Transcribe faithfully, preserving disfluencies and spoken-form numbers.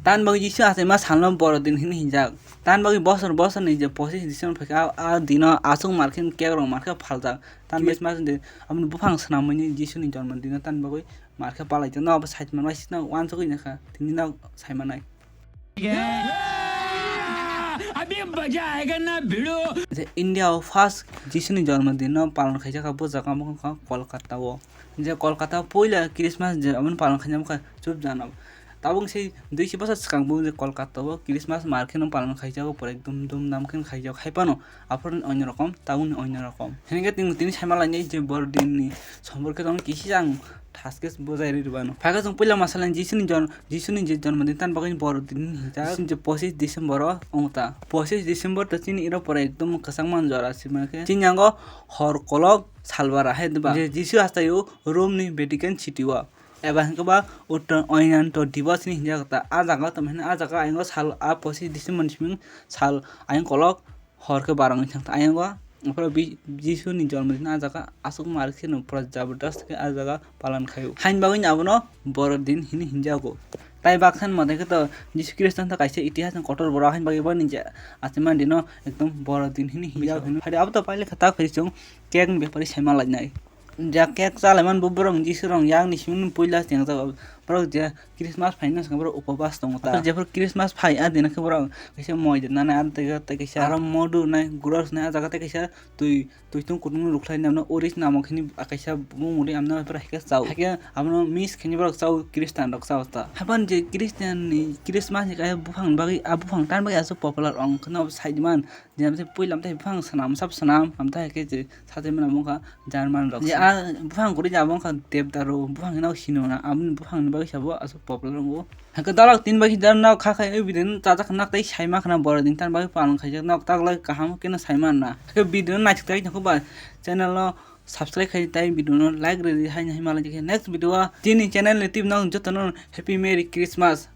Tamni bagwi Jisu achaima salno Borodin hwnwi hinjak. Tamni bagwi bosor bosor ni je pochis December phaikha, a, a dino aswk markhe cake rok markhe phaljak. Tamni bagwi Christmas de aboni buphang swnamwi Jisuni jonmo dino tamni bagwi markhe palai tongno abo sait manbai sino uansugwi nokha tini no sai manai. अभी मजा आएगा ना भिड़ो। Je India o first Jisuni jonmo dino palon khaijak bo jaga wngkha Kolkata o. Je Kolkata o puila Christmas je aboni palon khaijak wngkha chup jana. Tabuk se duichi bosor swkang bo je Kolkata o Christmas mar kheno palon khaijago, pore ekdom dum dam kheno khaijago. Hai phano aphuru ni onyo rokom, tabuk ni onyo rokom. Hinkhe tini, tini sai manlainai je Borodin ni somporke tongwi kisa ang thaske bujai rwi rwbano. Phaikhe chwng puila ma salai Jisuni jon-, Jisuni je jonmo din tamni bagwi Borodin hinjak. Jisuni je pochis December o wngta. Pochis December to chini iro pore ekdom kwchangma jora sima khe. Chini yango hor kolok salbara hai diba. Je Jisu hastaio Rome ni Vatican City o. Eba hinkhe ba Uttor Oinanto Divos ni hinjak ta. A jaga tamo hino a jaga ayang sal a pochis December ni siming sal ayang kolok hor khe barang wngwi thang ta. Ayang o aphuru bi-, Jisu ni jonmo din a jaga aswk mar khe no pura jabardast khe a jaga palan khaio. Haini bagwi abono Borodin hini hinjago. Tai bakhan mate khe to Jisu Khristo wngkha kaisa itihas ni kotor borok, haini bagwi boni je achaima dino ekdom Borodin hini hinjak hino. Phai abo to pailekha ta phai chwng cake ni bepari sai manlainai. Ja cake chalaiman bo borok Jisu rok yakni simi puila chengjak. Borok je Christmas phaina swkang borok upapas tongo ta. Jephuru Christmas phai a dino khe borok kaisa moidar nani a tei kaisa aro modu nai, gross nai, a jaga tei kaisa twi, twi tong kutung rwkhlai nai, amno oris namo khini kaisa bumung uri amno borok hai khe chao. Hai khe abono miss khini borok chao, Christian rok chao ta. Hapan je Christian ni Christmas ni kaisa buphang ni bagwi, a buphang tan bagwi aswk popular ong kheno saiman. Jemon se puila amtwi buphang swnam, sap swnam, amtwi hai khe je sajagmani abo wngkha German rok. Je a buphang kwrwi je abo wngkha Devdaru, buphang hino sino na, aboni buphang ni bagwi sabo aswk popular wngo. Hakhe dalak tin bai khe dalak nok kha khai video no chajak khna tei saima khna Borodin tan bagwi palan khaijak nok taklai kaham khe no saima na. Hakhe video no naithok tai nokho ba channel no subscribe khai tai video no like rwdi hai hai malai khe next video o chini channel ni team no joto no happy merry Christmas.